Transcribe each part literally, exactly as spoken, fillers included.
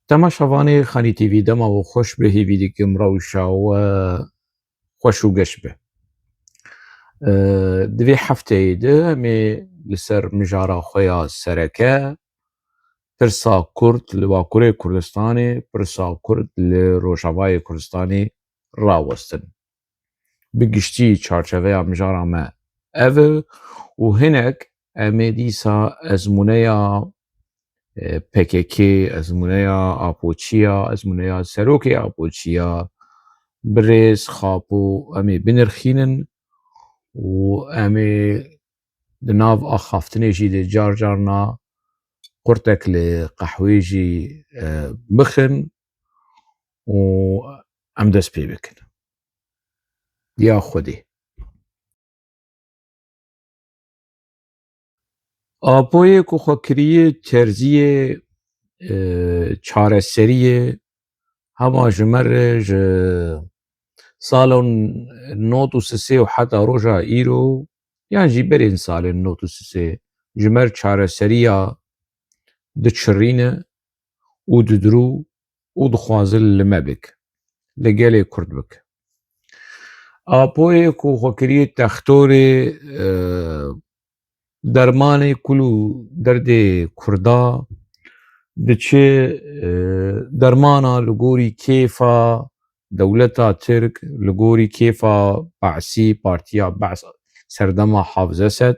Temaşevanê Xanî T V, dema we xweş be, hêvî dikim rewşa we xweş û geş be. Di vê hefteyê de em ê li ser mijara xwe ya sereke, pirsa Kurd li Bakurê Kurdistanê, pirsa Kurd li Rojavayê Kurdistanê rawestin. Bi giştî çarçeveya mijara me ev e û hinek em ê dîsa ezmûneya, e, P K K, ezmûneya Apoçiya, ezmûneya serokê Apoçiya, birêz Xapo em ê binirxînin û em ê di nav axaftinê jî de car carna qurtek li qehwê jî, e, bixin û em dest pê bikin. Ya Xwedê. Apoyê ku xwe kiriye terziyê, e, çareseriyê, hema ji me re ji salên nod û sisê û heta roja îro, yan jî berên salên nod û sisê, ji me re çareseriya diçirîne û didirû û dixwaze li me bik, li gelê Kurd bik. Apoyê ku xwe kiriye textorê, e, dermanê kul û derdê Kurda diçe, e, dermana li gorî kêfa dewleta Tirk, li gorî kêfa Be'sî, partiya Be's, serdema Hafız Esed,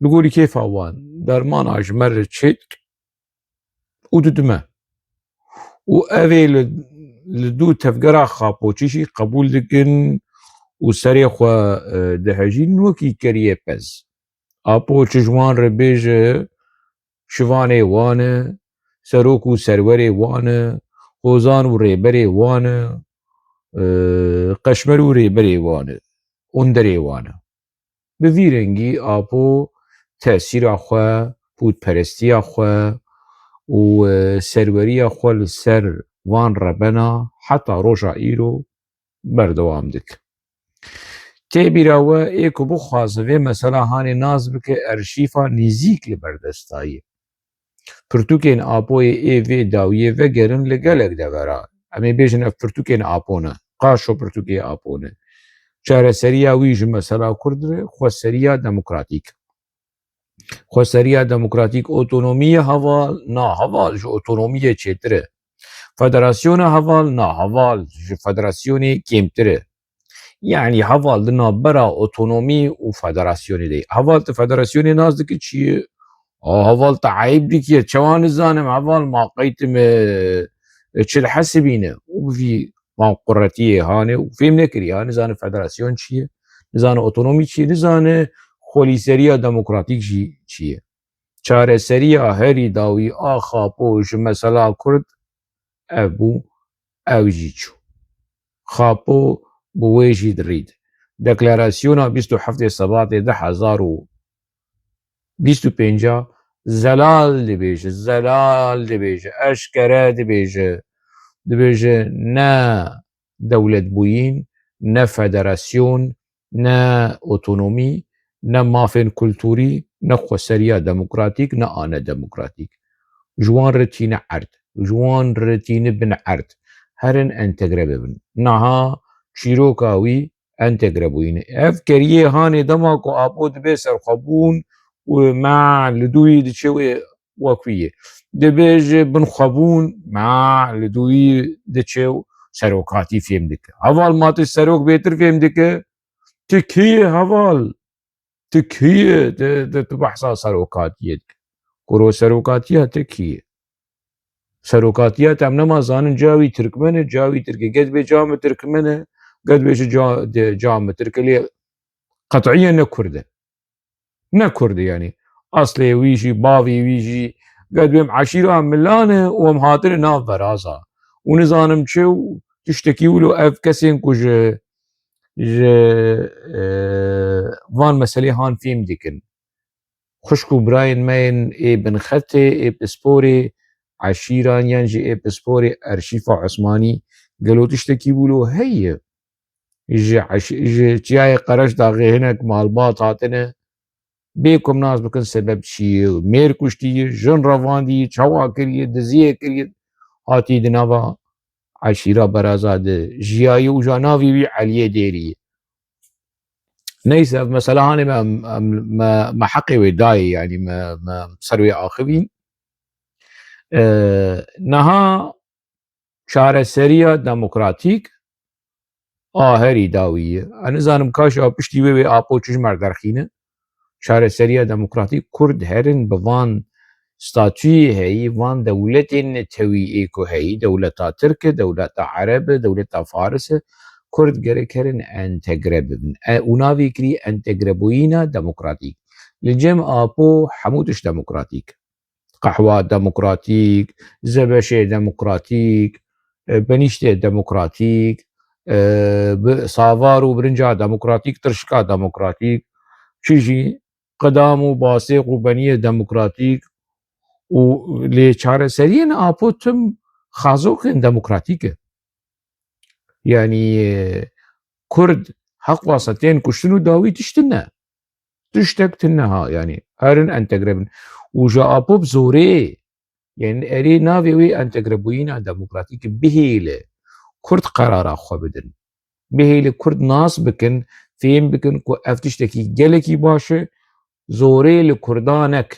li gorî kêfa wan dermana ji me re çêt û didime. Û ev ê li, li dû tevgera Xapoçî jî qebûl dikin û serê xwe, e, dihejîn wekî keriye pez. Apo çi ji wan re bêje, şivanê wan e, serok û serwerê wan e, hozan û rêberê wan e, e, qeşmer û rêberê wan e, onderê wan e. Bi vî rengî Apo tesîra xwe, pûtperestiya xwe û, e, serweriya xwe li ser van rebena heta roja îro berdewam dike. Tê bîra we, ê ku bixwaze vê mesela hanê nas bike, erşîfa nêzîk li ber dest dayê. Pirtûkên Apoyê ê vê dawiyê vegerin li gelek devera. Em ê bêjin ev pirtûkên Apo ne. Qaşo pirtûkê Apo ne. Çareseriya wî ji mesela Kurd re xweseriya demokratîk. Xweseriya demokratîk, otonomiyê heval, na heval ji otonomiyê çêtir e. Federasyona heval, na heval ji federasyonê kêmtir e. Yanî heval di navbera otonomî û federasyonê de ye. Heval tu federasyonê nas dikî çi ye? A, heval tu eyb dikî, çawa nizanim, heval ma qey tu me, e, çi dihesibîne? Û bi vî van quretiyê hanê û fêm nekiriye, ha, nizane federasyon çi ye, nizane otonomî çi ye, nizane xwelîseriya demokratîk jî çi ye. Çareseriya herî dawî a Xapo ji mesela Kurd ev bû, ew jî çû. Xapo bi wê jî dirîd. Deklarasyona bîst û heftê Sebatê du hezar û bîst û pênc a zelal dibêje, zelal dibêje, eşkere dibêje. Dibêje ne dewletbûyîn, ne federasyon, ne otonomî, ne mafên kulturî, ne xweseriya demokratîk, ne anedemokratîk. Ji wan re tîne erd, ji wan re tîne bin erd. Herin entegre bibin. Niha çîroka wî entegre bûyî ne. Ev keriyê hanê dema ku Apo dibe serxwebûn û me li dûyî diçe wê wek wî ye. Dibêje binxwebûn, me li dûyî diçe û serokatî fêm dike. Heval ma tu serok bêtir fêm dike, tu kî yî heval? Tu kî yî? Tu, tu, tu behsa serokatiyê dike. Kuro serokatiya te kî yî? Serokatiya te em nema zanin ca wî Tirkmen e, ca wî Tirk e. Ged bê ca min Tirkmen e, ged bê jî ca, de, ca min Tirk e. Lê qet'iyen ne Kurd e. Ne Kurd e yanî. Aslê wî jî, bavê wî jî, ged bê em eşîra Milan e û em hatine nav beraza. Û nizanim çi û tiştekî wilo ev kesên ku ji, ji, e, van meselê han fêm dikin. Xwişk û birayên me yên ê binxetê, ê pisporê eşîran yan jî ê pisporê erşîfa Osmanî gelo tiştekî wilo heye? Ji eş-, ji Çiyayê Qereşdaxê hinek malbat hatine, bê ku em nas bikin sebeb çi ye, mêr kuştiye, jin revandî, çawa kiriye, diziyê kiriye. hatî di nava eşîra Beraza de jiyayî û ja navê wî Eliyê Dêrî ye. Neyse, ev mesela hanê me, me, me, me heqê wê dayê, yanî me, me ser wê axivîn. E, niha çareseriya demokratîk a herî dawî ye. Ez nizanim kaşa piştî wê wê Apo çi ji me derxîne. Çareseriya demokratîk Kurd herin bi van statuyê heyî, van dewletên netewî ê ku heyî, dewleta Tirk e, dewleta Ereb e, dewleta Faris e, Kurd gerek herin entegre bibin. E, û navê kirî entegrebûyîna demokratîk. Li cem Apo hemû tişt demokratîk. Qehwa demokratîk, zebeşê demokratîk, e, benîştê demokratîk, e, bi savar û birinca demokratîk, tirşika demokratîk, çi jî qidam û basêq û beniyê demokratîk û lê çareseriyên Apo tim xazokên demokratîk e. Yanî, e, Kurd heq wasa tên kuştin û dawî tiştin e. Tiştek tune ha, yanî herin entegre bin. Û ji Apo bi zorê, yanî erê navê wê entegrebûyîna demokratîk bihêle Kurd qerara xwe bidin. Bihêle Kurd nas bikin, fêm bikin ku ev tiştekî gelekî baş e, zorê li Kurdan nek.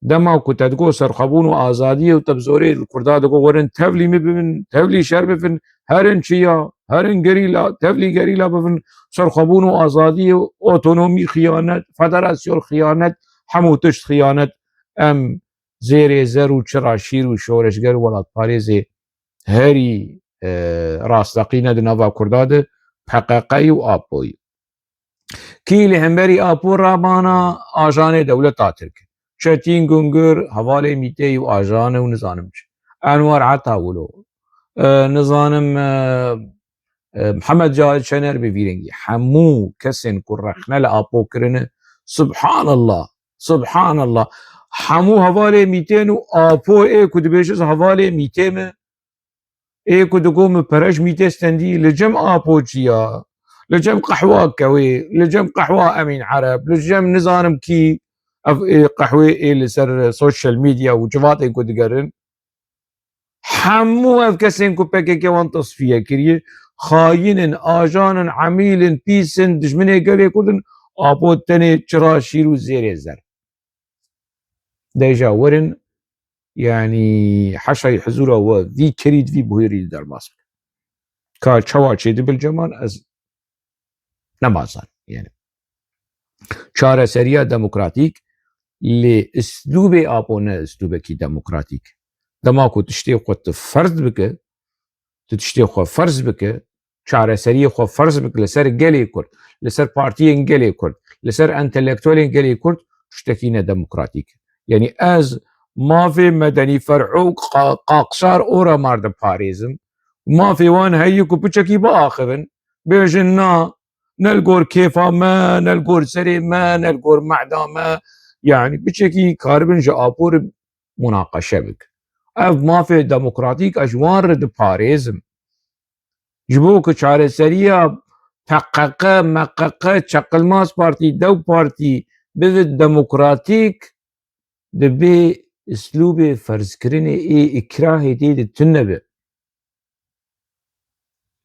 Dema ku te digot serxwebûn û azadiyê û te bi zorê li Kurda digot werin tevlî min bibin, tevlî şer bibin, herin çiya, herin gerîla, tevlî gerîla bibin, serxwebûn û azadiyê û otonomî xiyanet, federasyon xiyanet, hemû tişt xiyanet. Em zêrê zer û çira şîr û şoreşger û welatparêzê herî, e, rasteqîne di nava Kurda de P K K yî û Apo yî. Kî li hemberî Apo ramana ajanê dewleta Tirk? Çetîn Gungir, hevalê Mîtê û ajan e û nizanim çi. Enwer Ata wilo. E, nizanim, e, e, Mihemed Cahit Şener bi vî rengî. Hemû kesên ku rexne li Apo kirine, subhanallah, subhanallah. Hemû hevalê Mîtên û Apo ê ku dibêje ez hevalê Mîtê me, ê ku digo min pere ji Mîtê stendî, li cem Apo çiya, li cem qehwa Kewê, li cem qehwa Emîn Ereb, li cem nizanim kî, ev ê qehwê ê li ser social media û civatên ku digerin. Hemû ev kesên ku P K K wan tesfiye kiriye, xayîn in, ajan in, emîl in, pîs in, dijminê gelê Kurd in, Apo tenê çira şîr û zêrê zer. Deja werin, yanî heşayî hizûra we vî kerî di vî buhêrî de derbas bike. Ka çawa çêdibe li cem wan ez nemazanim. Yanî çareseriya demokratîk lê îslûbê Apo ne îslûbekî demokratîk. Dema ku tiştê xwe tu ferz bike, tu tiştê xwe ferz bike, çareseriyê xwe ferz bike li ser gelê Kurd, li ser partiyên gelê Kurd, li ser entelektuelên gelê Kurd, tiştekî ne demokratîk. Yanî ez mafê Medenî Ferhok, Qa-, Qaxçar, Oramar diparêzim. Mafê wan heye ku piçekî biaxivin, bêjin na, ne li gor kêfa me, ne li gor serê me, ne li gor mehda me. Yanî piçekî karibin ji Apo re munaqeşe bik. Ev mafê demokratîk ez ji wan re diparêzim. Ji bo ku çareseriya P Q Q, M Q Q, Çakılmaz Partî, Dew Partî bibe demokratîk, dibe îslûbê ferzkirinê ê îkrahê tê de tune be.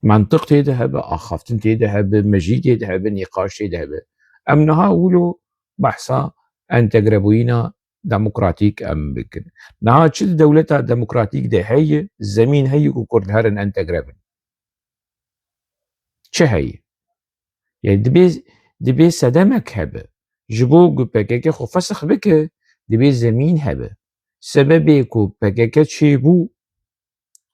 Mantiq tê de hebe, axaftin tê de hebe, mejî tê de hebe, nîqaş tê de hebe. Em niha wilo behsa entegrebûyîna demokratîk em bikin. Niha çi di dewleta demokratîk de heye, zemîn heye ku Kurd herin entegre bin? Çi heye? Yanî dibê, dibê sedemek hebe. Ji bo ku P K K xwe fesix bike, dibê zemîn hebe. Sebebê ku P K K çêbû,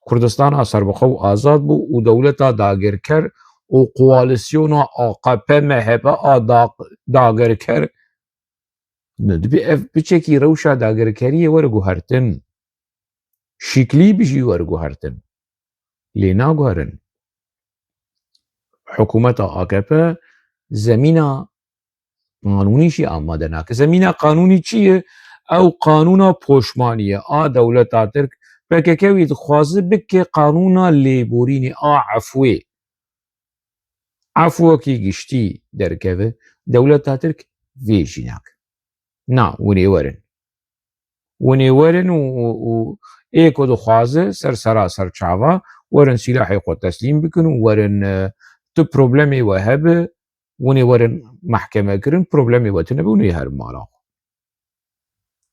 Kurdistana serbixwe û azad bû û dewleta dagirker û koalîsyona A K P M H P a da-, dagirker, dibê ev piçekî rewşa dagirkeriyê were guhertin. Şîklî bi jî were guhertin. Lê naguherin. Hikûmeta A K P zemîna qanûnî jî amade nake. Zemîna qanûnî çi ye? Ew qanûna poşmanî ye a dewleta Tirk. P K K wî dixwaze bike qanûna lêborînê a efwê. Efwekî giştî derkeve. Dewleta Tirk vê jî nake. Na, hûn ê werin. Hûn ê werin û, û, û Ê ku dixwaze ser sera ser çava werin sîlahê xwe teslîm bikin û werin, e, tu problemê we hebe, winê werin mehkeme kirin, problemê we tune be, winê herin mala xwe.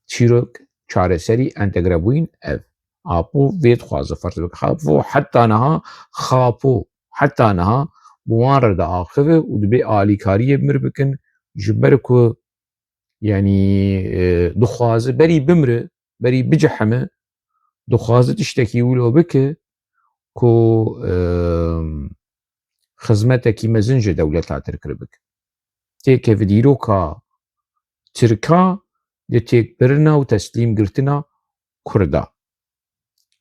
Çîrok çareserî entegrebûyîn ev. Apo vê dixwaze, ferz bike. Xapo heta niha, Xapo heta niha bi wan re diaxive û dibê alîkariyê bi mir bikin, ji ber ku, yanî, e, dixwaze berî bimre, berî bicihime, dixwaze tiştekî wilo bike ku, e, xizmetekî mezin ji dewleta Tirk re bike. Têkeve dîroka Tirka di têkbirina û teslîmgirtina Kurda.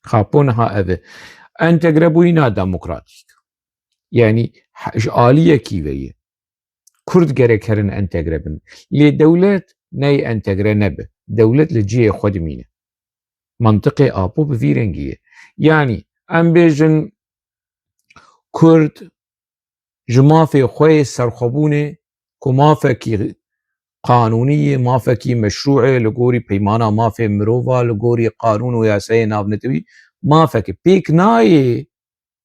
Xapo niha ev e. Entegrebûyîna demokratîk. Yanî he-, ji aliyekî ve ye. Kurd gerek herin entegre bin. Lê dewlet ney entegre nebe. Dewlet li cihê xwe dimîne. Mantiqê Apo bi vî rengî ye. Yanî em bêjin Kurd ji mafê xwe yê serxwebûnê ku mafekî qanûnî ye, mafekî meşrû ye, li gorî peymana mafê mirova, li gorî qanûn û yasayê navnetewî mafekî pêk nayê.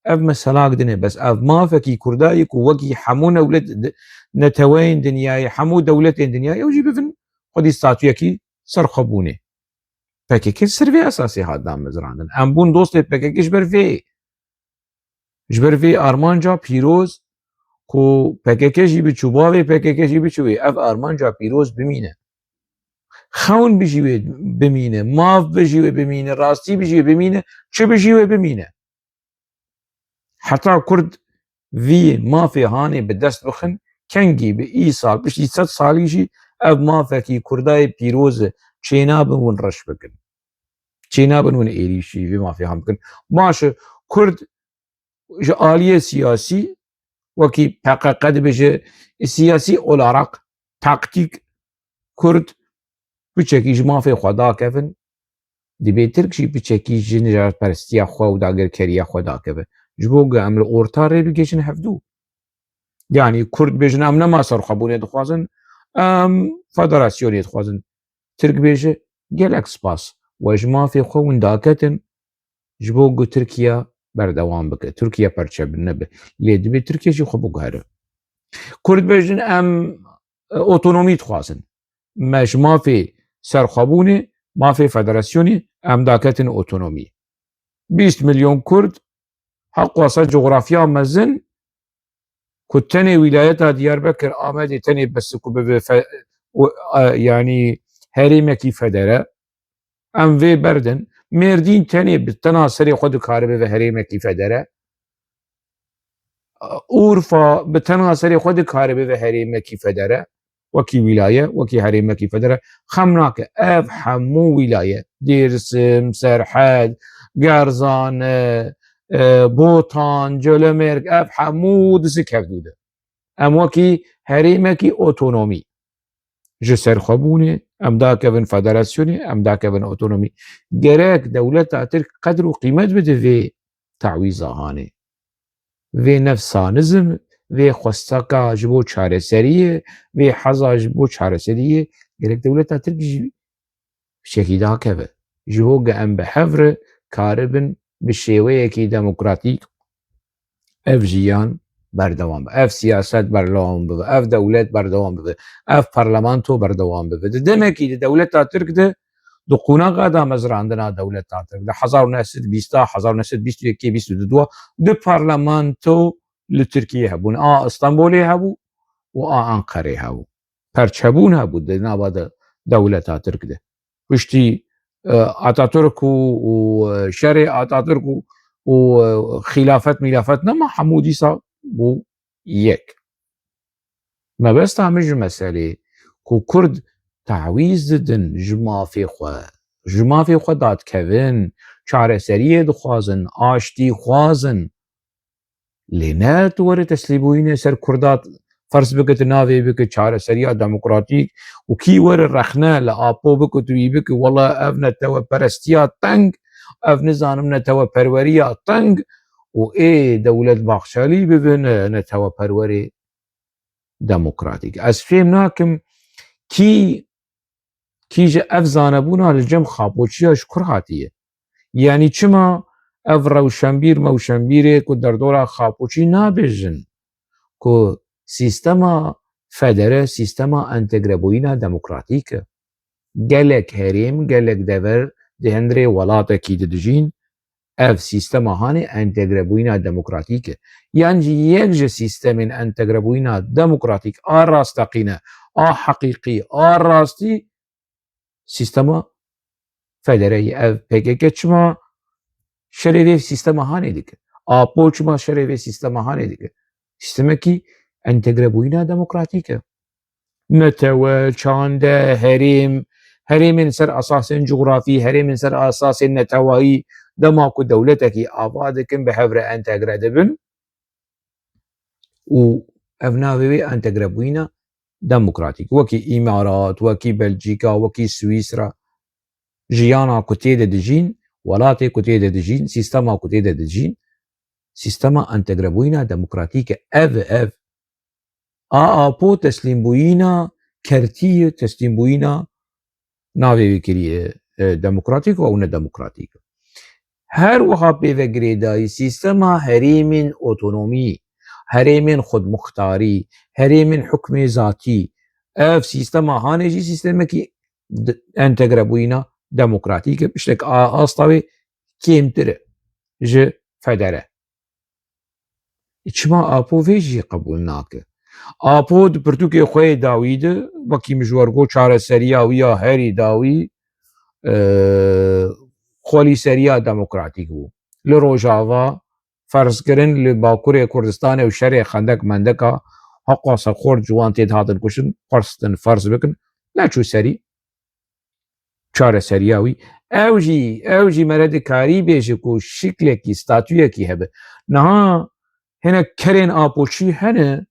Ev meselak din e, bes ev mafekî Kurda ye ku wekî hemû newlet-, neteweyên dinyayê, hemû dewletên dinyayê ew jî bibin xwedî statuyekî serxwebûnê. P K K ser vê esasê hat damezrandin. Em bûn dostê P K K ji ber vê. Ji ber vê armanca pîroz ku P K K jî biçû, bavê P K K jî biçû wê, ev armanca pîroz bimîne. Xewn bi jî wê bimîne, maf bi jî wê bimîne, rastî bi jî wê bimîne, çi bi jî wê bimîne. Heta Kurd vî mafê hanê bi dest bixin, kengî bi îsal, piştî sed salî jî ev mafekî Kurdayê pîroz e, çênabin win reş bikin. Çênabin win êrîşî vî mafê han bikin. Baş e, Kurd ji aliyê siyasî, wekî P K K dibêje, siyasî olarak, taktîk, Kurd piçekî ji mafê xwe dakevin, dibê Tirk jî piçekî ji nijadperestiya xwe û dagirkeriya xwe dakeve. Ji bo ku em li orta rê bigihîjin hevdû. Yanî Kurd bêjin, em nema serxwebûnê dixwazin, em federasyonê dixwazin. Tirk bêje, gelek spas. We ji mafê xwe win daketin, ji bo ku Tirkiye berdewam bike, Tirkiye perçe bi nebe. Lê dibê Tirkiye jî xwe biguhere. Kurd bêjin, em, e, otonomî dixwazin. Me ji mafê serxwebûnê, mafê federasyonê, em daketin otonomî. Bîst milyon Kurd, heqwasa coxrafya mezin, ku tenê wîlayeta Diyarbekir, Amedê tenê bes ku bibe fe-, û, e, yanî herêmekî federe, em vê berdin. Mêrdîn tenê bi tena serê xwe dikare bibe herêmekî federe. Urfa bi tena serê xwe dikare bibe herêmekî federe. Wekî wîlaye, wekî herêmekî federe. Xem nake. Ev hemû wîlaye, Dêrsim, Serhed, Gerzane, e, Botan, Colemêrg, ev hemû di si kevdû de. Em wekî herêmekî otonomî ji serxwebûnê, em dakevin federasyonê, em dakevin otonomî. Gerek dewleta Tirk qedr û qîmet bide vê tawîza hanê. Vê nefsanizm, vê xwesteka ji bo çareseriyê, vê heza ji bo çareseriyê, gerek dewleta Tirk jî şekî dakeve. Ji bo ku em bi hev re karibin bi şêweyekî demokratîk ev jiyan berdewam bibe, ev siyaset berdewam bibe, ev dewlet berdewam bibe, ev parlamento berdewam bibe. Di demekî di dewleta Tirk de, di qonaxa damezrandina dewleta Tirk de, hezar û neh sed bîst, hezar û neh sed bîst û yekê, bîst û du, du parlamento li Tirkiyê hebûn. A Stenbolê hebû û a Enqerê hebû. Perçebûn hebû di nava de dewleta Tirk de. Piştî, e, Ataturk û, û, e, şerê Ataturk û, û, e, xîlafet mîlafet nema, hemû dîsa bû yek. Mebesta min ji meselê ku Kurd tawîz didin ji mafê xwe, ji mafê xwe dadikevin, çareseriyê dixwazin, aştî xwazin. Lê ne tu were teslîbûyînê ser Kurda, ferz bike, tu navê bike çareseriya demokratîk û kî were rexne li Apo bike, tu wî bike, wela ev neteweperestiya teng, ev nizanim neteweperweriya teng û ê Dewlet Baxçelî bibe ne-, neteweperwerê demokratîk. Ez fêm nakim kî, kî ji ev zanebûna li cem Xapoçiya ji kur hatiye. Yanî çima ev rewşenbîr mewşenbîrê ku derdora Xapoçî nabêjin ku sîstema federe, sîstema entegrebûyîna demokratîk e. Gelek herêm, gelek dever di hundirê welatekî de dijîn, ev sîstema hanê entegrebûyîna demokratîk e. Yan jî yek ji sîstemên entegrebûyîna demokratîk a rasteqîne, a heqîqî, a rastî sîstema federeyî. Ev P K K çima şerê vê sîstema hanê dike? Apo çima şerê vê sîstema hanê dike? Sîstemekî entegrebûyîna demokratîk e. Netewe, çande, herêm, herêmên ser esasên cografî, herêmên ser esasên netewayî, dema ku dewletekî ava dikin, bi hev re entegre dibin û ev navê wê entegrebûyîna demokratîk. Wekî Îmarat, wekî Belcîka, wekî Swîsra, jiyana ku tê de dijîn, welatê ku tê de dijîn, sîstema ku tê de dijîn, sîstema entegrebûyîna demokratîk e. Ev, ev. A Apo teslîmbûyîna kertî ye, teslîmbûyîna navê wî kiriye, e, demokratîk û ew ne demokratîk. Her wiha pê ve girêdayî sîstema herêmên otonomî, herêmên xudmuxtarî, herêmên hukmê zatî, ev sîstema hanê jî sîstemekî d-, entegrebûyîna demokratîk e, piştek a-, asta wê kêmtir e ji federe. Çima Apo vê jî qebûl nake? Apo di pirtûkê xwe yê dawî de, wekî min ji we re got, çareseriya wî ya herî dawî, e, xwelîseriya demokratîk bû. Li Rojava ferz kirin, li Bakurê Kurdistanê û şerê xendek mendeka heqasa xort ji wan tê dihatin kuştin, qers din ferz bikin, neçû serî. Çareseriya wî. Ew jî, ew jî mere dikarî bêje ku şiklekî, statuyekî hebe. Niha hinek kerên Apoçî hene,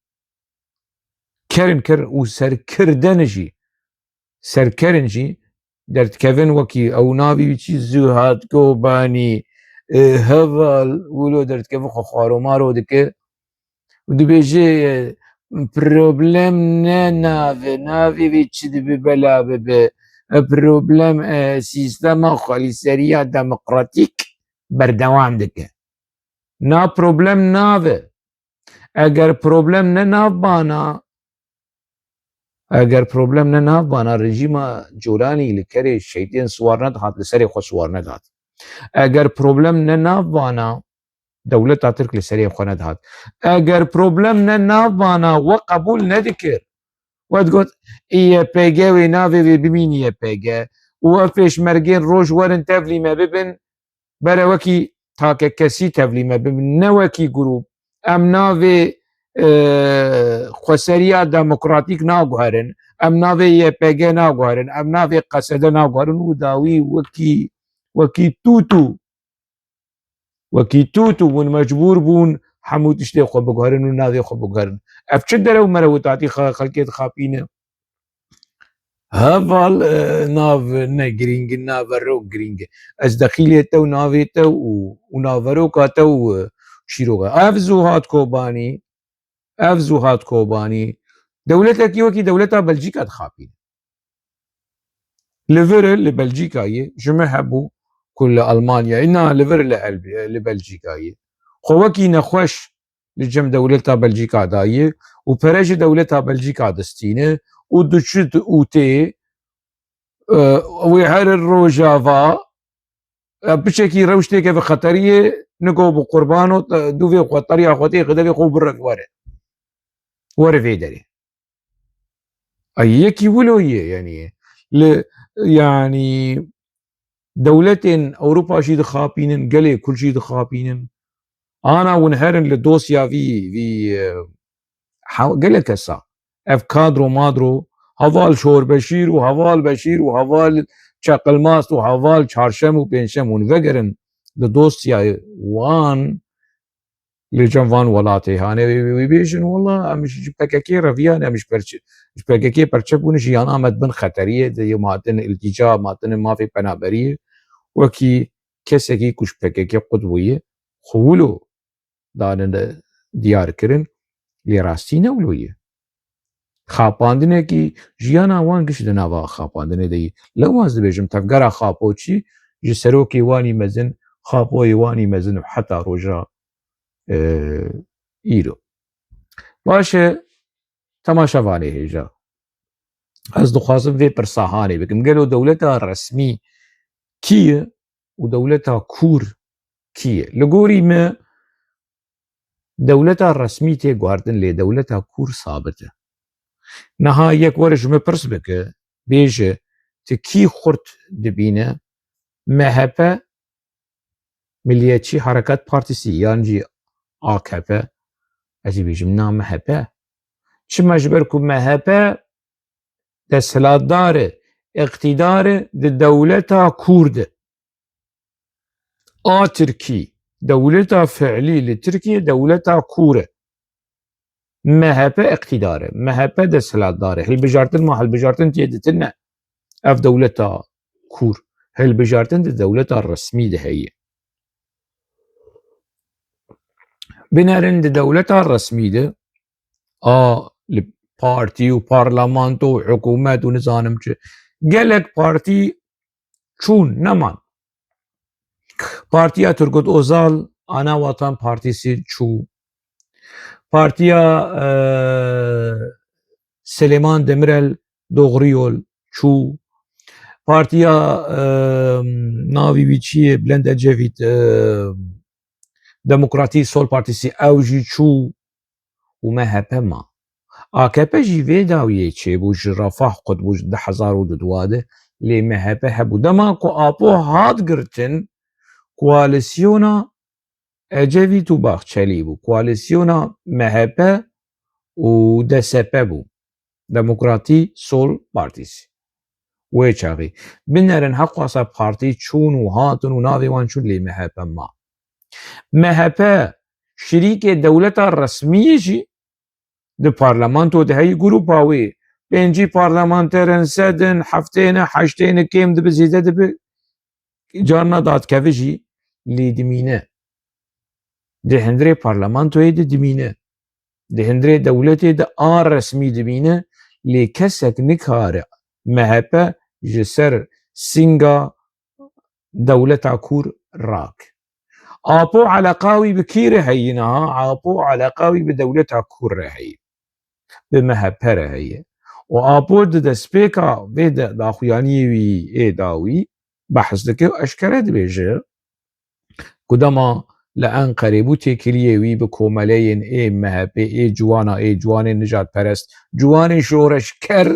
kerin ker û serkirdin jî. Serkerin jî derdikevin wekî ew navî wî çi Zuhat Kobanî, e, heval wilo derdikevin xwe xwaromaro dike. Û dibêje, e, problem ne nav e, navê wê çi dibe bela bibe. E, problem, e, sîstema xwelîseriya demokratîk berdewam dike. Na problem nav e. Eger problem ne navbana, eger problem ne navbana, rejîma Colanî li kerê şehîdên siwar nedihat, li serê xwe siwar nedihat. Eger problem ne navbana, dewleta Tirk li serê xwe nedihat. Eger problem ne navbana, we qebûl nedikir. We digot, Y P G wê navê wê bimîn Y P G. Û ev pêşmergên roj werin tevlî me bibin, bere wekî takekesî tevlî me bibin, ne wekî grûp. Em navê, e, xweseriya demokratîk naguherin. Em navê Y P G naguherin. Em navê K S D naguherin û dawî wekî, wekî tûtû. Wekî tût û hûn mecbûr bûn hemû tiştê xwe biguherin û navê xwe biguherin. Ev çi derew merew tatî xe-, xelkê dixapîne? Heval, e, nav ne girîng, naverok girîng e. Ez dexîlê te û navê te û, û naveroka te û, e, çîroka. Ev Zuhat Kobanî, ev Zuhat Kobanî, dewletekî wekî dewleta Belcîka dixapîne. Li vir li Belcîkayê ji me hebû ku li Almanyayê, na li vir li Elb-, li Belcîkayê. Xwe wekî nexweş li cem dewleta Belcîka dayê û pere ji dewleta Belcîka distîne û diçit û tê, e, wê her Rojava, e, piçekî rewştêke bi xeteriyê, niko bi qurban û, e, dûvê xwe, teriya xwe tê xidevê xwe birek were. Were vê derê. Ay yekî wilo ye, yanî, li, yanî, dewletên Ewropa jî dixapînin, gelê Kurd jî dixapînin. Ana hûn herin li dosya vî, vî, e, ha-, gelek kesa. Ev kadro madro, heval Şor Beşîr û heval Beşîr û heval Çeqilmast û heval Çarşem û Pêncşem hûn vegerin li dosya wan, li cem van welatê hane wê, wê, wê bêjin, wela em ji P K K reviyan, em ji perçe-, ji P K K perçe bûn, jiyana me dibin xeteriyê de, yê matin iltîca, matin mafê penaberiyê, wekî kesekî ku ji P K K qut bûye, xwe wilo danine diyar kirin, lê rastî ne wilo ye. Xapandinekî jiyana wan giş di nava xapandinê de ye. Lewaz dibêjim, tevgera Xapoçî ji serokê wanî mezin, xapoyê wanî mezin û heta roja, e, îro. Baş e, temaşevanê hêja. Ez dixwazim vê pirsa hanê bikim. Gelo dewleta resmî kî ye û dewleta kûr kî ye? Li gorî me dewleta resmî tê guhertin lê dewleta kûr sabit e. Niha yek were ji me pirs bike, bêje, tu kî xurt dibîne? M H P, Milliyetçî Harekat Partisi yan jî A K P, ez ê bêjim na M H P. Çima? Ji ber ku M H P desthilatdar e, îqtîdar e di dewleta kûr de. A Tirkî, dewleta fiilî li Tirkiye dewleta kûr e. M H P îqtîdar e. M H P desthilatdar e. Hilbijartin ma hilbijartin tê ditin ne. Ev dewleta kûr. Hilbijartin di dewleta resmî de heye. Binerin di dewleta resmî de a li partî û parlamento û hikûmet û nizanim çi. Gelek partî çûn, neman. Partiya Turgut Ozal, Ana Vatan Partisi çû. Partiya, e, Silêman Demirel, Doğru Yol çû. Partiya, e, navî wî çi ye? Bülent Ecevît, e, Demokratî Sol Partisi, ew jî çû. û M H P ma. A K P jî vê dawiyê çêbû, ji Refah qutbû, ji du hezar û dudwa de, lê M H P hebû. Dema ku Apo hat girtin, koalîsyona Ecevît û Bahçelî bû, koalîsyona M H P û D S P bû, Demokratî Sol Partisi. Wê çaxî binerin heqwasa partî çûn û hatin û navê wan çûn, lê M H P ma. M H P şirîkê dewleta resmî ye jî, di parlamento de heyî, grûpa wê pêncî parlamenter in, sed in, heftê ne, heştê ne, kêm dibe, zêde dibe, carna dadkeve jî lê dimîne. Di hundirê parlamentoyê de dimîne. Di hundirê dewletê de a resmî dimîne, lê kesek nikare M H P ji ser sînga dewleta kûr rak. Apo eleqa wî bi kî re heyî niha? Apo eleqa wî bi dewleta kûr re heyî. Bi M H P re heye. Û Apo di destpêka vê de daxuyaniyê wî ê dawî behs dike û eşkere dibêje ku dema li Enqerê bû, têkiliyê wî bi komeleyên ê M H P, ê ciwana, ê ciwanên nijadperest, ciwanên şoreşker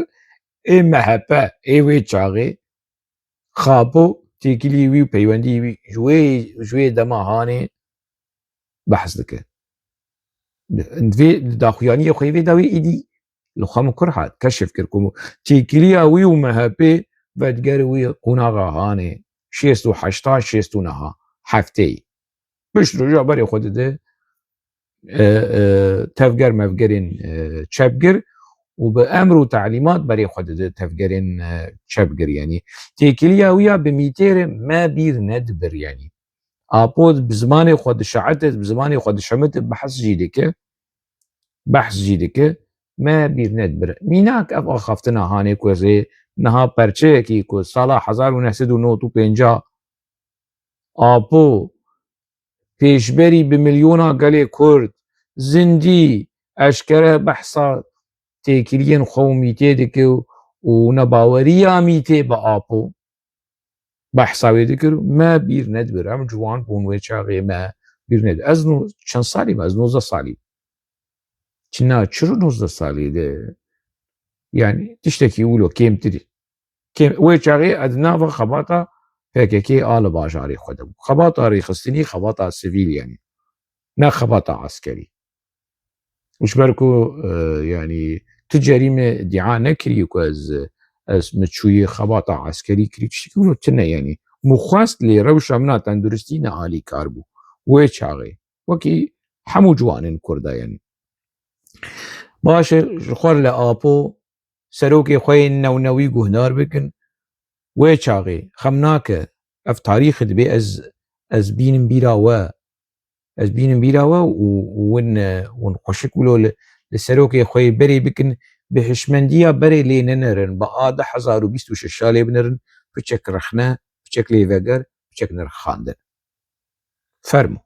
ê M H P ê wê çaxê, Xapo têkiliyê wî û peywendiyê wî ji wê, ji wê dema hanê behs dike. Di vê, di daxuyaniyê xwe yê vê dawî êdî li xwe min kur hat, keşif kir ku têkiliya wî û M H P vediger wî qonaxa hanê şêst û heşta, şêst û neha, hefteyî. Pişt roja berê xwe dide, e, e, tevger mevgerên, e, çepgir û bi emr û telîmat berê xwe dide tevgerên, e, çepgir. Yanî têkiliya wî ya bi mîtê re me bîr nedibir yanî. Apo bi zimanê xwe dişeite, bi zimanê xwe dişemite, behs jî dike, behs jî dike, me bîr nedibir. Mînak ev axaftina hanê ku ez ê niha perçeyekî ku sala hezar û neh sed û nod û pêncî Apo pêşberî bi milyona gelê Kurd zindî eşkere behsa têkiliyên xwe û mîtê dike û, û nebaweriya mîtê bi Apo behsa wê dikir û me bîr nedibir. Em ciwan bûn wê çaxê me bîr nedibir. Ez no-, çend salî me? Ez nozdeh salî. Çi na, çiro nozdeh salî de? Yanî tiştekî wilo kêmtirî. Kêm, wê çaxê ez di nava xebata P K K a li bajarê xwe de bû. Xebata rêxistinî, xebata sivîl yanî. Ne xebata eskerî. Ji ber ku, e, yanî tu cerî me îdia nekirî ku ez, ez min çûyî xebata eskerî kirî, tiştekî wilo tune yanî. Min xwest lê rewşa min a tenduristî ne alîkar bû. Wê çaxê. Wekî hemû ciwanên Kurda yanî. Baş e, ji xwe re li Apo serokê xwe yên newnewî guhdar bikin. Wê çaxê xem nake, ev tarîx dibê ez, ez bînim bîra we. Ez bînim bîra we û, û win, e, win xweşik wilo li, li serokê xwe yê berê bikin, bi hişmendiya berê lê nenerin, bi a du hezar û bîst û şeş a lê binerin, piçek rexne, piçek lê veger, biçek nirxandin. Fermo.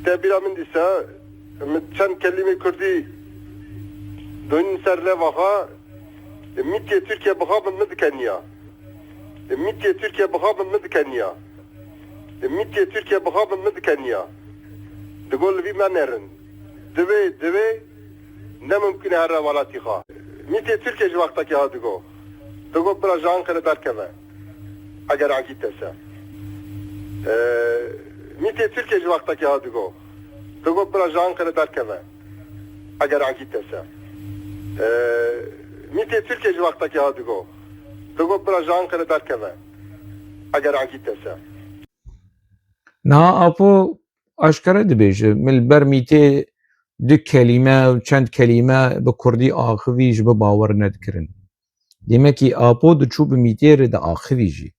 Te bîra min dîsa, min çend kelîmê kurdî donin ser leva xwe, mîtê Tirkiye bixabin min dikeniya. Mîtê Tirkiye bixabin min dikeniya. Mîtê Tirkiye bixabin min dikeniya. Digo li vî me nerin. Divê, divê ne mimkun e here welatî xwe. Mîtê Tirkiye ji wextekê ha digo. Digo bira ji Anqere derkeve. Eger egî te se. Ee, Mîtê Tirkiye ji wextekê ha digo. Digo bira ji Anqere derkeve. Eger egî te se. Ee, Mîtê Tirkiye ji wextekê ha digo. Digo bira ji Anqere derkeve. Eger egî te se. Niha Apo aşkere dibêje, min li ber mîtê du kelîme û çend kelîme bi kurdî axivî ji bi bawer nedikirin. Demekî Apo diçû bi mîtê re diaxivî jî.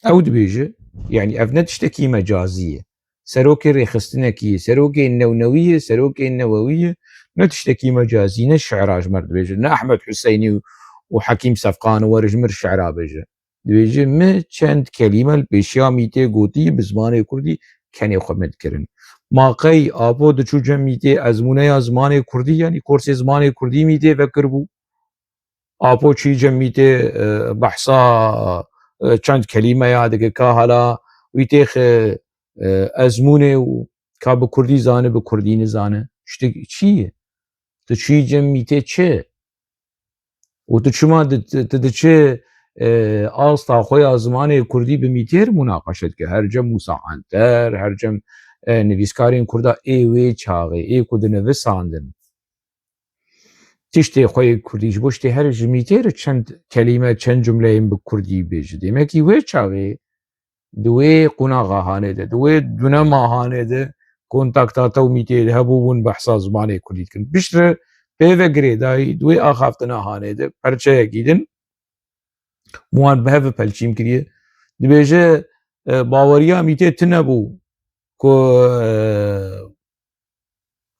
Ew dibêje, yanî ev ne tiştekî mecazî ye. Serokê rêxistinekî ye, serokê newnewî ye, serokê newewî ye, ne tiştekî mecazî, ne şi'ra ji me re dibêje, ne Ehmed Huseynî û, û Hekîm Sefqan û were ji min re şi'ra bêje. Dibêje, min çend kelîme li pêşiya mîtê gotî bi zimanê kurdî kenê xwe min dikirin. Ma qey Apo diçû cem mîtê ezmûneya zimanê kurdî, yanî korsê zimanê kurdî mîtê vekiribû. Apo çî cem mîtê, e, behsa, e, çend kelîme ya dike ka hala wî têxe, e, ezmûnê û ka bi kurdî zane, bi kurdî nizane. Tiştek çi ye? Tu çî cem mîtê çi? Û tu çima di-, tu, tu diçi, e, asta xwe ya zimanê kurdî bi mîtê re munaqeşe dike? Her cem Mûsa Anter, her cem, e, nivîskarên kurda ê wê çaxê, ê ku dinivisandin. Tiştê xwe yê kurdî, ji bo tiştê her ji mîtê re çend kelîme, çend cumleyên bi kurdî bêje. Demekî wê çaxê di wê qonaxa hanê de, di wê dune mahanê de kontakta te û mîtê de hebû, hûn behsa zimanê kurdî dikin. Piştre pê ve girêdayî di wê axaftina hanê de perçeyekî din wan bi hev ve pelçîn kiriye. Dibêje, e, baweriya mîtê tune bû ku, e,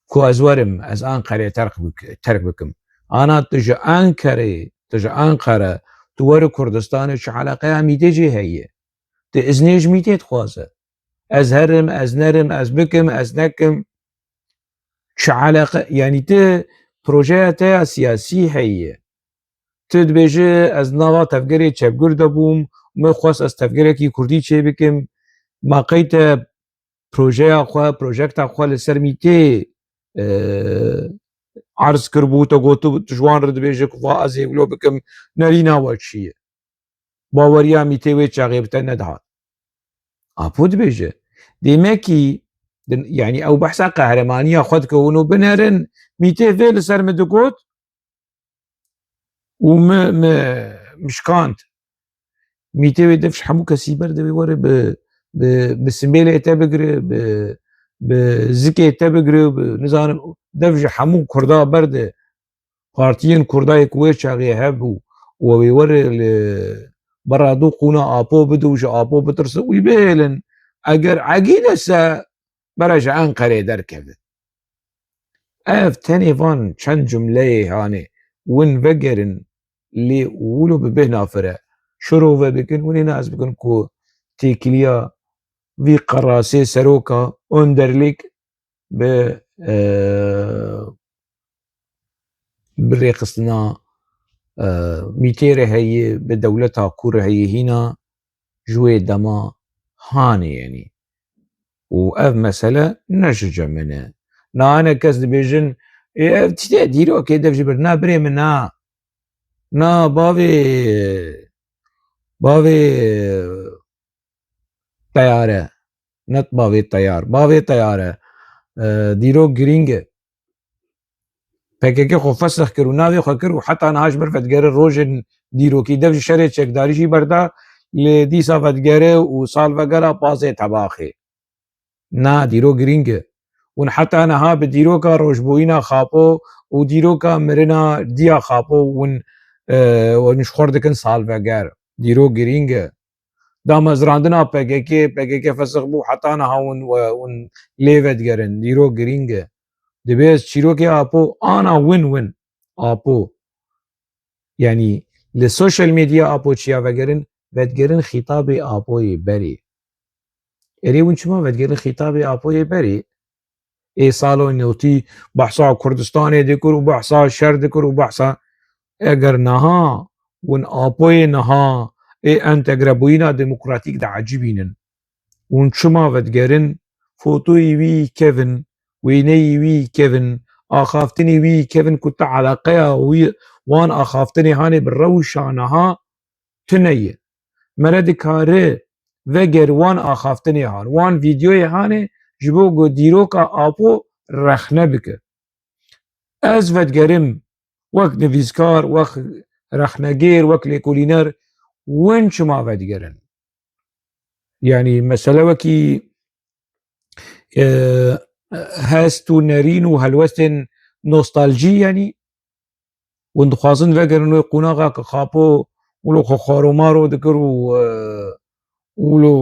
ku ez werim, ez Anqerê terk bik-, terk bikim. Ana tu ji Anqerê, tu ji Anqere, tu were Kurdistanê, çi eleqeya mîtê jê heye? Tu iznê ji mîtê dixwaze. Ez herim, ez nerim, ez bikim, ez nekim. Çi eleqe, yanî tu projeya te ya siyasî heye. Tu dibêje, ez nava tevgerê çepgir de bûm, min xwest ez tevgerekî kurdî çêbikim. Ma qey te projeya xwe, projekta xwe li ser mîtê, e, erz kiribû, te gotibû, tu ji wan re dibêje ku va ez ê wilo bikim, nerîna we çi ye? Baweriya mîtê wê çaxê bi te nedihat. Apo dibêje, demekî, din-, yanî ew behsa qehremaniya xwe dike, hûn û binerin, mîtê vê li ser min digot, û mi, mi, mi şikand. Mîtê wê dev ji hemû kesî berde wê were bi, bi, bi simêlê te bigire, bi, bi zikê te bigire, bi, nizanim, dev ji hemû kurda berde. Partiyên kurda yê ku wê çaxê hebû û wê were li bera du qûna Apo bide û ji Apo bitirse û wî bihêlin. Eger egî de se, bera ji Enqerê derkeve. Ev tenê van çend cumleyê hanê win vegerin lê wilo bi bêhna fire şirove bikin, winê nas bikin ku têkiliya vî qerasê seroka Önderlik bi, e, bi rêxistina, e, mîtê re heye, bi dewleta kû re heye hîna ji wê dema hanê, yanî. Û ev mesele ne ji cem min e. Na hinek kes dibêjin, ê, ev tiştê dîrokê dev jî bir. Na birê min, na. Na bavê, bavê teyare. Ne bavê teyar. Bavê teyare. E, dîrok girîng e. P K K xwe fesix kir û navê xwe kir û heta niha ji ber vedigere rojên dîrokî dev ji şerê çekdarî jî berda, lê dîsa vedigere û salvegera pazê tebaxê. Na, dîrok girîng e. Hûn heta niha bi dîroka rojbûyîna Xapo û dîroka mirina diya Xapo hûn, e, hûn ji xwe dikin salveger. Dîrok girîng e. Damezrandina P K K, P K K fesix bû, heta niha hûn, hûn lê vedigerin. Dîrok girîng e. Dibê ez çîrokê Apo, ana win win. Apo. Yanî li social media Apo çiya vegerin, vedigerin xîtabê Apoyê berê. Erê hûn çima vedigerin xîtabê Apoyê berê? Ê sala newtî behsa Kurdistanê dikir û behsa şer dikir û behsa, eger niha hûn Apoyê niha ê entegrebûyîna demokratîk diecibînin, hûn çima vedigerin fotoyî wî kevin, wêneyî wî kevin, axaftinî wî kevin ku ti eleqeya wî, wan axaftinê hanê bi rewşa niha tune ye. Mere dikare veger wan axaftinê han, wan vîdyoyê hanê ji bo ku dîroka Apo rexne bike. Ez vedigerim wek nivîskar, wek rexnegêr, wek lêkolîner, win çima vedigerin? Yanî mesele wekî, e, hest û nerîn û helwestên nostaljî, yanî hûn dixwazin vegerin wê qonaxa ku Xapo wilo xwe xaromaro dikir û, e, wilo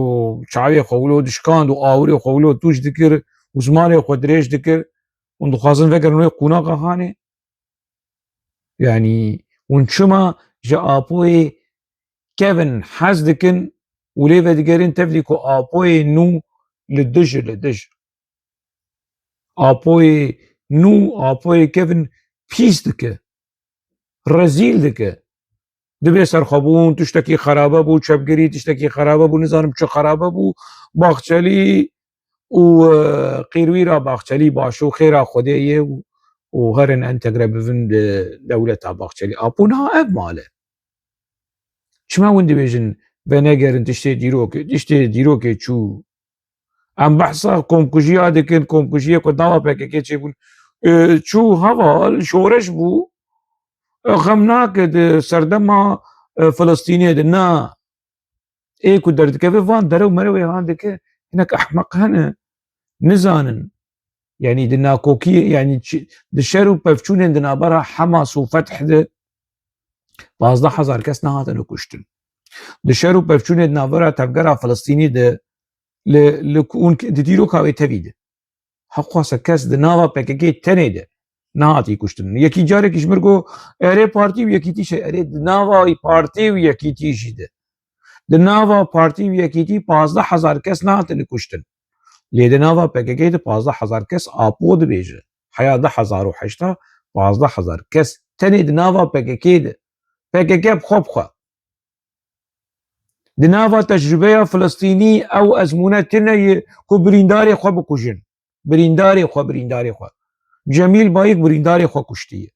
çavê xwe wilo dişkand û awirê xwe wilo tûj dikir û zimanê xwe dirêj dikir, hûn dixwazin vegerin wê qonaxa hanê? Yanî hûn çima ji Apoyê kevin hez dikin û lê vedigerin tevlî ku Apoyê nû li dij e, li dij? Apoyê nû, Apoyê kevin pîs dike, rezîl dike. Dibê serxwebûn, tiştekî xerabe bû, çepgirî tiştekî xerabe bû, nizanim çi xerabe bû. Baxçelî û, e, qîrwîra Baxçelî baş û xêra Xwedê ye û, û herin entegre bibin di dewleta Baxçelî. Apo niha ev mal e. Çima hûn dibêjin venegerin tiştê dîrokê, tiştê dîrokê çû? Em behsa komkujiya dikin, komkujiyê ku nava P K K çêbûn, e, çû heval, şoreş bû. E, xem nake di serdema, e, Filistînê de, na. Ê ku derdikeve van derew merewê han dike, hinek ehmeq hene, nizanin. Yanî di nakokiyê, yanî çi, di şer û pevçûnên di navbera Hamas û Fetih de pazdeh hezar kes nehatine kuştin. Di şer û pevçûnê di navbera tevgera Filistînî de li, li ku hûn di dîroka wê tevî de. Heqwasa kes di nava P K K tenê de nehatî kuştin. Yekî carekî ji mir got, erê partî û yekîtî şey, erê di nava partî û yekîtî jî de. Di nava partî û yekîtî pazdeh hezar kes nehatine kuştin. Lê di nava P K K de pazdeh hezar kes Apo dibêje. Heya du hezar û heşta pazdeh hezar kes tenê di nava P K K de. P K K bi xwe bi xwe. Di nava tecrûbeya Filistînî ew ezmûne tune ye ku birîndarê xwe bikujin. Birîndarê xwe, birîndarê xwe. Cemîl Bayik birîndarê xwe kuştiye.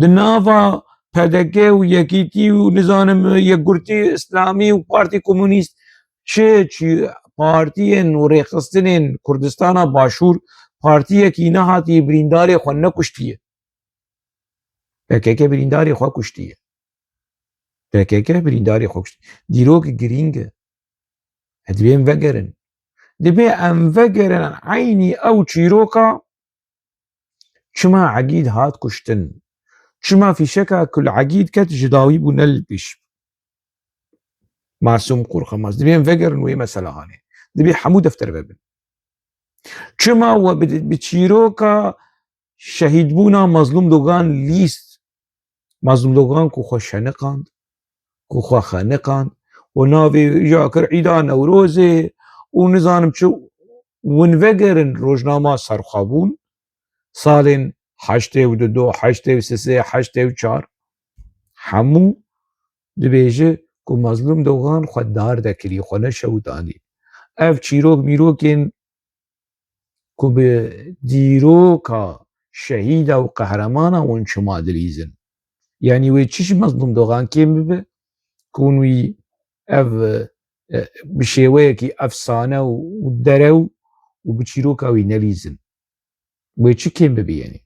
Di nava P D K û Yekîtî û nizanim Yekgurtî Îslamî û Partî Komunîst çi, çi partiyên û rêxistinên Kurdistana Başûr partiyekî nehatî birîndarê xwe nekuştiye. P K K birîndarê xwe kuştiye. P K K birîndarê xwe kuştiye. Dîrok girîng e. Divê em vegerin. Divê em vegerin eynî ew çîroka çima Egîd hat kuştin. Çima fîşeka ku li Egîd ket ji dawî bû ne li pêş. Masûm Qurxemaz. Divê em vegerin wê meselehanê. Divê hemû defter vebin. Çima we bi, bi çîroka şehîdbûna Mazlûm Dogan lîst. Mazlûm Dogan ku xwe şeniqand, ku xwe xeniqand û navê ya kir Îda Newrozê û nizanim çi, win vegerin rojnama serxwebûn, salên heştê û du, heştê û sê, heştê û çar, hemû dibêje ku Mazlûm Dogan xwe dar dekirî, xwe neşewitandî. Ev çîrok mîrokên ku bi dîroka şehîda û qehremana hûn çima dilîzin? Yanî wê çi ji Mezlûm Dogan kêm bibe ku hûn wî ev, e, bi şêweyekî efsane û, û derew û bi çîroka wî nelîzin? Wê çi kêm bibe yanî?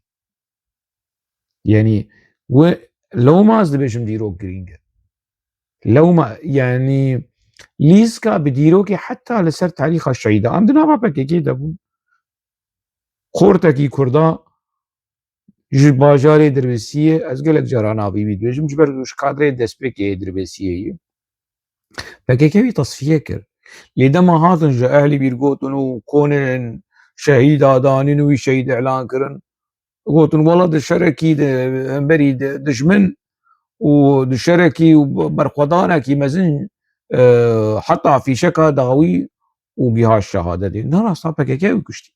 Yanî we lewma ez dibêjim dîrok girîng e. Lewma, yanî lîska bi dîrokê heta li ser tarîxa şehîda. Em di nava P K K de bûn. Xortekî Kurda ji bajarê Dirbêsiyê, ez gelek cara navê wî dibêjim, ji ber ji kadrê destpêkê Dirbêsiyê ye. P K K wî tasfiye kir. Lê dema hatin ji ehlî bîr gotin û konên şehîda danîn û wî şehîd îlan kirin, gotin, wela di şerekî di hemberî di dijmin û di şerekî û berxwedanekî mezin e, heta fîşeka dawî û giha şehadetê. Na rasta P K K ew kuştî.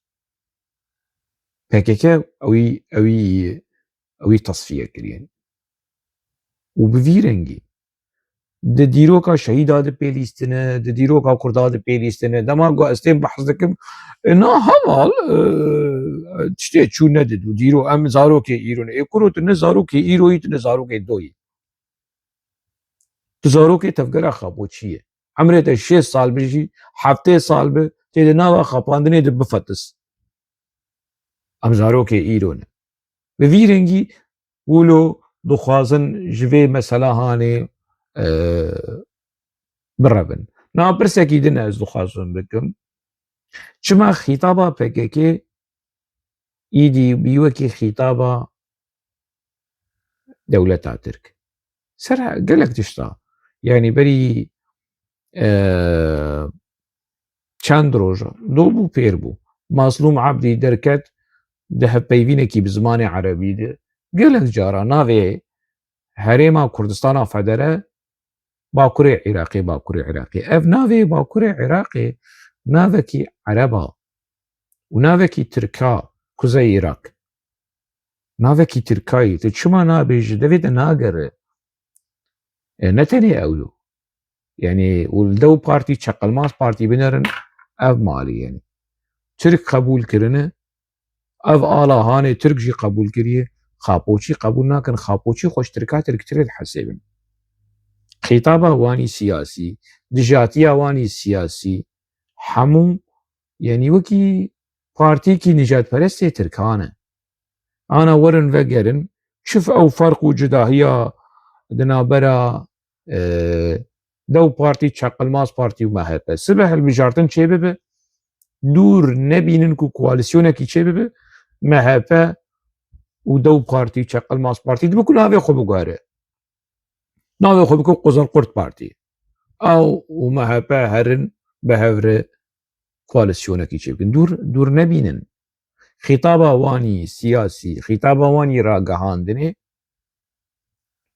P K K ewî, ewî, ewî tasfiye kiriye. Û bi vî rengî di dîroka şehîda di pêlîstine, di dîroka kurda di pêlîstine. Dema ku ez têm behs dikim, e, na heval, e, tiştê çû nedid û dîro em zarokê îro ne. Ê kuro tu ne zarokê îroyî, tu ne zarokê doyî. Tu zarokê tevgera xapoçî ye. Emrê te şêst sal bi jî, heftê sal bi, tê di nava xapandinê de bifetis. Em zarokê îro ne. Bi vî rengî wilo dixwazin ji vê mesela hanê, e, birevin. Na pirsekî din ez dixwazim bikim. Çima xîtaba P K K îdî bî wekî xîtaba dewleta Tirk? Ser gelek tişta. Yanî berî, e, çend roja, do bû pêr bû. Mazlûm Ebdî derket di hevpeyvînekî bi zimanê erebî de. Gelek cara navê Herêma Kurdistana Federe Bakurê Iraqê, Bakurê Iraqê. Ev navê Bakurê Iraqê navekî ereba û navekî tirka, Kuzey Iraq. Navekî tirkayî. Tu çima nabêjî? Devê te nagere. E, ne tenê ew yo. Yanî û li dew partî çeqilmaz partî binerin, ev malî yanî. Tirk qebûl kirine, ev ala hanê Tirk jî qebûl kiriye, Xapoçî qebûl nakin, Xapoçî xwe ji Tirka Tirktirê dihesêbin. Xîtaba wanî siyasî, dijatiya wanî siyasî, hemû, yanî wekî partîkî nijadperestê Tirkan e. Ana werin vegerin, çi f-, ew ferq û cudahiya di navbera, e, dew partî, çeqilmaz partî û M H P. Sibe hilbijartin çêbibe, dûr nebînin ku koalîsyonekî çêbibe, M H P û dew partî, çeqilmaz partî dibe ku navê xwe biguhere. Navê xwe bike Quzilqurt Partî. Ew û M H P herin bi hev re koalîsyonekî çêbikin. Dûr, dûr nebînin. Xîtaba wanî siyasî, xîtaba wanî ragihandinê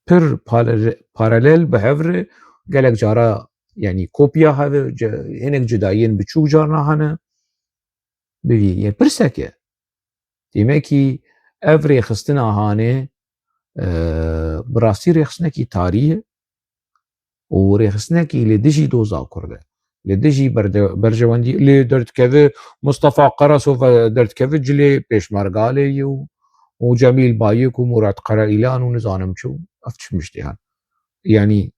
pir pale-, paralel bi hev re gelek cara, yanî kopya hev e, ce-, hinek cudayiyên biçûk carna hene. Bi vî, yê pirsek e. Demekî ev rêxistina hanê, e, bi rastî rêxistinekî tarî ye û rêxistinekî li dijî doza Kurd e. Li dijî berde-, berjewendî, lê derdikeve Mustafa Karaso ve derdikeve cilê Pêşmergalê ye û, û Cemîl Bayik û Murat Karaîlan û nizanim çi û ev çi miştê hene. Yanî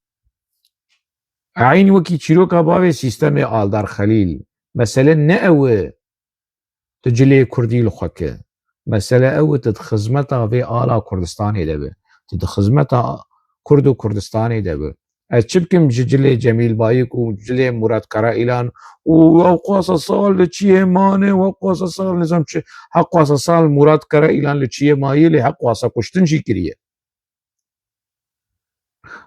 eyn wekî çîroka bavê sîstemê Aldar Xelîl, mesele ne ew e tu cilê kurdî li xwe ke. Mesele ew e tu di xizmeta vê ala Kurdistanê de be. Tu di xizmeta Kurd û Kurdistanê de be. Ez çi bikim ji cilê Cemîl Bayik û cilê Murat Karaîlan û ew qasa sal li çiyê mane, ew qasa sal nizam çi, heq qasa sal Murat Karaîlan li çiyê maye lê heq qasa kuştin jî kiriye.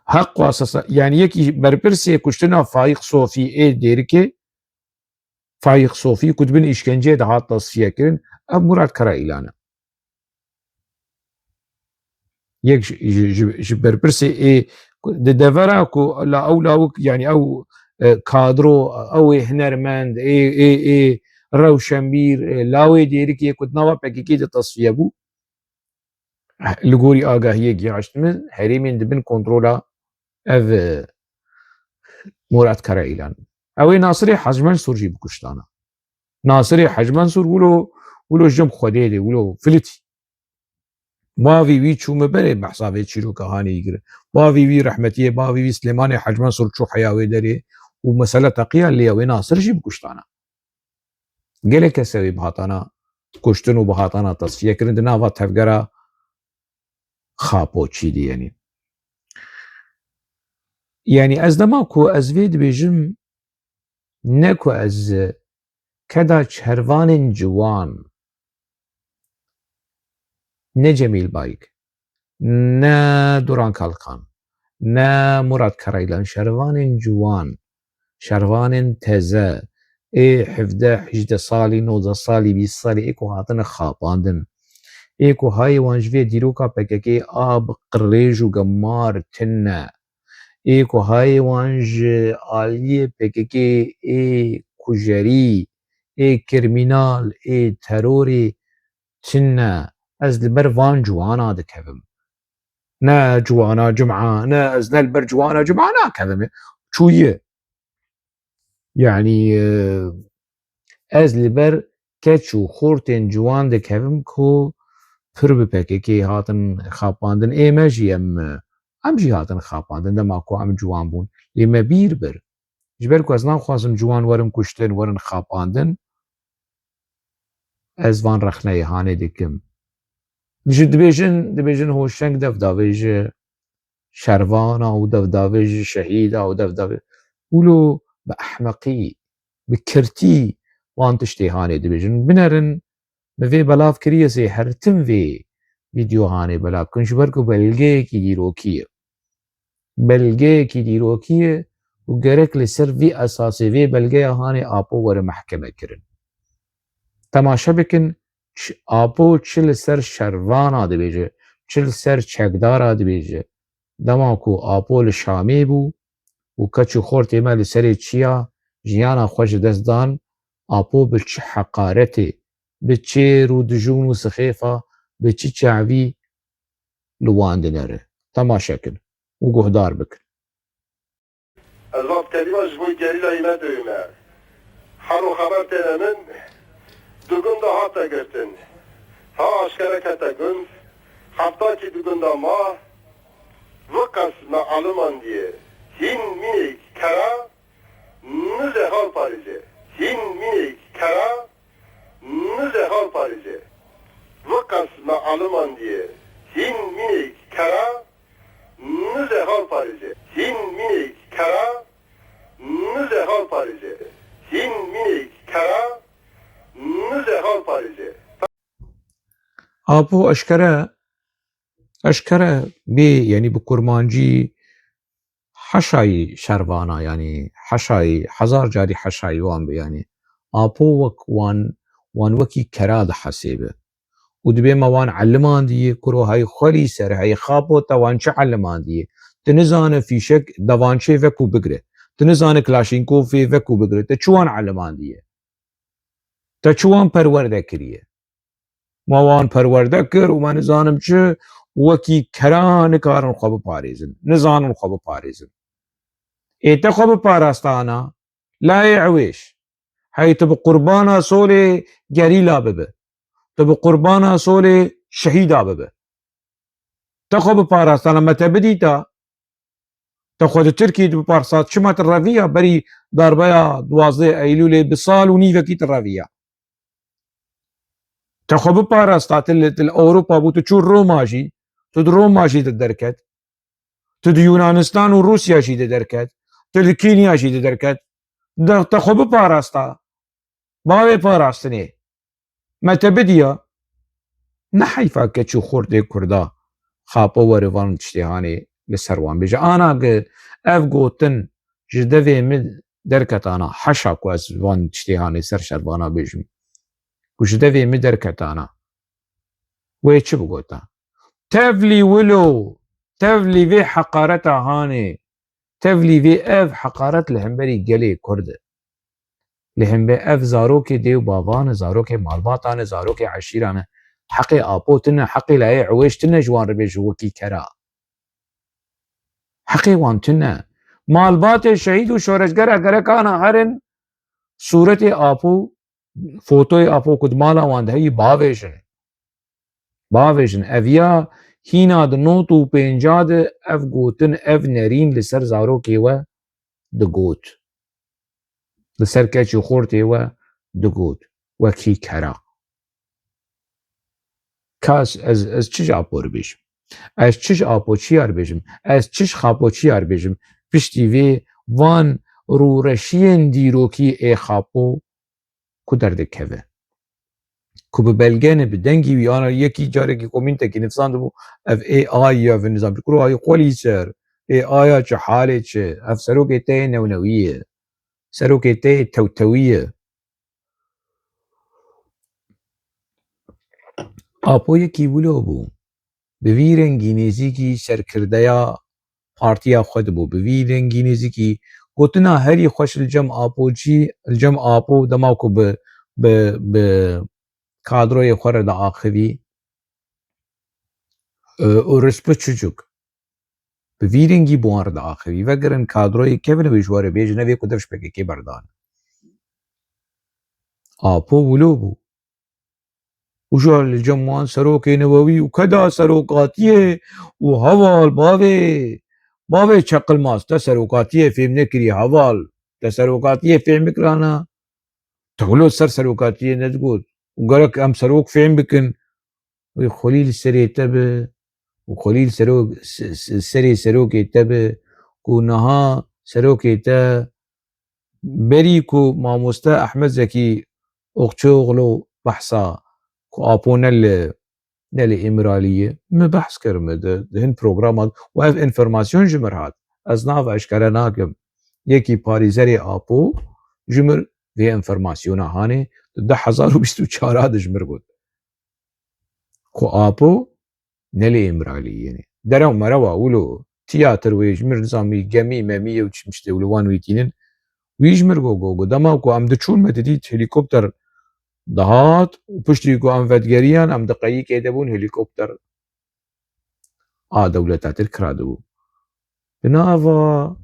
Heq qasa sa-, yanî yekî berpirsê kuştina Faîq Sofî ê Dêrikê, Faîq Sofî ku di bin îşkenceyê de hat tasfiye kirin, ev Murat Karaîlan e. Yek ji, ji, ji, ji berpirsê ê ku di devera ku la ew lawik, yanî ew, e, kadro, ew ê hunermend, ê, ê, ê rewşenbîr, ê lawê Dêrikê ku di nava P K K de tasfiye bû, li gorî agahiyê gihaşt min, herêmên di bin kontrola ev, e, Murat Karaîlan. Ew ê Nasirê Hec Mensûr jî bikuştana. Nasirê Hec Mensûr wilo, wilo jim Xwedê de, wilo filitî. Bavî wî çû me berê behsa vê çîroka hanê yî kir. Bavî wî rehmetiyê, bavî wî Silêmanê Hec Mensûr çû heya wê derê û mesele teqiya lê ew ê Nasir jî bikuştana. Gelek kes ew ê bihatana kuştin û bihatana tesfiye kirin di nava tevgera Xapoçî de, yanî. Yanî ez dema ku ez vê dibêjim, ne ku ez keda çervanên ciwan, ne Cemîl Bayik, ne Duran Kalkan, ne Murat Karaylan, şervanên ciwan, şervanên teze, ê hevdeh, hejdeh salî, nozdeh salî, bîst salî, ê ku hatine xapandin, ê ku hayê wan ji vê dîroka P K K a bi qirêj û gemar tune, ê ku hayê wan ji aliyê P K K ê kujerî, ê krîmînal, ê terorê tune, ez li ber van ciwana dikevim. Ne ciwana cuma, ne ez ne li ber ciwana cuma nakevim. Çûye. Yanî, e, ez li ber keç û xortên ciwan dikevim ku pir bi P K K hatin xapandin. Ê me jî em, em jî hatin xapandin dema ku em ciwan bûn. Lê me bîr bir. Ji ber ku ez naxwazim ciwan werin kuştin, werin xapandin, ez van rexneyê hanê dikim. Ji dibêjin, dibêjin hoşeng devdavê ji şervana û devdavê ji şehîda û devdavê. Wilo bi ehmeqî, bi kirtî wan tiştê hanê dibêjin. Binerin, me vê belav kiriye, sê her tim vê vîdeo hanê belav bikin, ji ber ku belgeyekî dîrokî ye. Belgeyekî dîrokî ye û gerek li ser vî esasê vê belgeya hanê Apo were mehkeme kirin. Temaşe bikin, ç-, Apo çi li ser şervana dibêje, çi li ser çekdara dibêje. Dema ku Apo li Şamê bû û keç û xortê me li serê çiya jiyana xwe ji dest dan, Apo bi çi heqaretê, bi çêr û dijûn û sixêfa, bi çi çavî li wan dinere. Temaşe kin û guhdar bikin. Ez va bi telîfa ji bo gerîlayî me dewî me. Her ro xeber têne min, du gunda hate girtin. Ha aşkere kete gund, heftakî du gunda ma, viqas me alimandiye. Hîn mînêk kera, nizê hal parêze. Hîn mînêk kera, nizê hal parêze. Viqas me alimandiye. Hîn mînêk kera, nizê hal parêze. Hîn mînêk kera, nizê hal parêze. Hîn mînêk kera, nizê hal parêze. Apo eşkere, eşkere bê, yanî bi kurmancî heşayî şervana, yanî heşayî, hezar carî heşayî wan bi, yanî Apo wek wan, wan wekî kera dihesêbe. Û dibê me wan elimandiye, kuro hey xwelî ser, hey xapo te wan çi elimandiye? Tu nizane fîşek devançê vek û bigire. Tu nizane Klaşînkovê vek û bigire. Te çi wan elimandiye? Te çi wan perwerde kiriye? Me wan perwerde kir û me nizanim çi, wekî kera nikarin xwe biparêzin. Nizanin xwe biparêzin. Ê te xwe biparastana, layê ewêş. Hey tu bi qurbana solê gerîla bibe. Tu bi qurbana solê şehîda bibe. Te xwe biparastana, me te bidîta. Te xwe di Tirkiyê de biparastat, çima tu reviya berî darbeya duwazdeh Eylûlê bi sal û nîvekî tu reviya? Te xwe biparasta, tu li, tu li Ewropa bû, tu çû Roma jî, tu di Roma jî di derket, tu di Yunanistan û Rûsya jî di derket, tu li Kenya jî di derket. De, te xwe biparasta. Bavê parastinê. Me te bidiya. Ne heyfa keç û xortê Kurda. Xapo were van tiştê hanê li ser wan bêje. Ana gi ev gotin ji devê min derketana, heşa ku ez van tiştê hanê ser şervana bêjim. Ku ji devê min derketana. Wê çi bigota? Tevlî wilo, tevlî vê heqareta hanê, tevlî vê ev heqaret li hemberî gelê Kurd e. Li hember ev zarokê dê û bavan e, zarokê malbatan e, zarokê eşîran e. Heqê Apo tune, heqê layê ewêş tune ji wan re bêje wekî kera. Heqê wan tune. Malbatê şehîd û şoreşgera gerek ana herin sûretê Apo, fotoyê Apo ku di mala wan de heyî bavêjin. Bavêjin. Ev ya hîna di not û pênca de ev gotin, ev nerîn li ser zarokê we digot. Li ser keç û xortê we digot. Wekî kera. Kas ez, ez çi ji Apo re bêjim? Ez çi ji Apo çiyar bêjim? Ez çi ji Xapo çiyar bêjim? Piştî vê van rûreşiyên dîrokî ê Xapo ku derdikeve. Ku bi belge ne, bi dengî wî, ana yekî carekî komîntekî nivîsandibû, ev A I ya, ev nizam çi kuro, ay xwelî ser, A I ya çi halê çi, ev serokê te yê newnewî ye. Serokê te yê tewtewî ye. Apo yekî wilo bû. Bi vî rengî nêzîkî serkirdeya partiya xwe dibû bi vî rengî nêzîkî. Gotina herî xweş li cem Apo çi, li cem Apo dema ku bi, bi, bi kadroyê xwe re diaxivî, e, Orospu çocuk. Bi vî rengî bi wan re diaxivî. Vegerin kadroyê kevin wê ji we re bêjin, ev ê ku dev ji P K K berdan. Apo wilo bû. Û ji li cem wan serokê newewî û keda serokatiyê û heval bavê, bavê çeqilmaz, te serokatiyê fêm nekirî heval, te serokatiyê fêm bikirana, te wilo ser serokatiyê nedigot û gerek em serok fêm bikin. Wê xwelî li serê te be û xwelî li serok, se-, se-, serê serokê te be ku niha serokê te berî ku mamoste Ehmed Zekî Okçuoglu behsa ku Apo ne li, ne li Îmraliyê, min behs kir, min di, di hin programan û ev înformasyon ji mir hat. Ez nav eşkere nakim. Yekî parêzerê Apo ji mir vê înformasyona hanê di du hezar û bîst û çar de ji mir got ku Apo ne li Îmraliyê ne. Derew merewa wilo tiyatir wê ji mir nizam wî gemî memî ye û çi miştê wilo wan wî tînin. Wî ji mir got, got, got, dema ku em diçûn me didît helîkopter dihat û piştî ku em vedigeriyan em di qeyîkê de bûn helîkopter a dewleta Tirk radibû. Di nava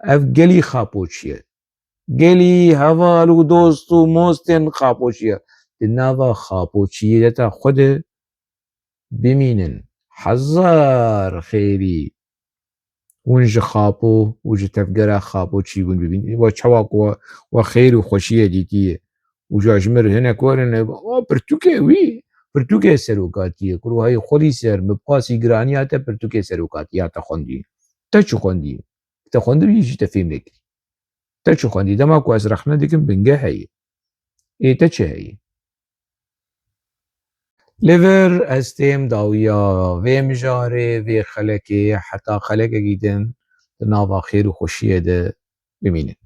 ev gelî xapoçî ye. Gelî heval û dost û mostên xapoçî ye. Di nava xapoçiyê de ta xwe de bimînin. Hezar xêrî hûn ji Xapo û ji tevgera Xapo çî bûn bibînin. We çawa ku we, we xêr û xweşiyê dîtiye. Û ca ji mir hinek werin, o pirtûkê wî, pirtûkê serokatiyê. Kuro hey xwelî ser, min bi qasî giraniya te pirtûkê serokatiya te xwendî. Te çi xwendî? Te xwendibî jî te fêm nekirî. Te çi xwendî? Dema ku ez rexne dikim, bingeh heye. Ê te çi heye? Li vir ez têm dawiya vê mijarê, vê xelekê, heta xelekekî din di nava xêr û xweşiyê de bimînin.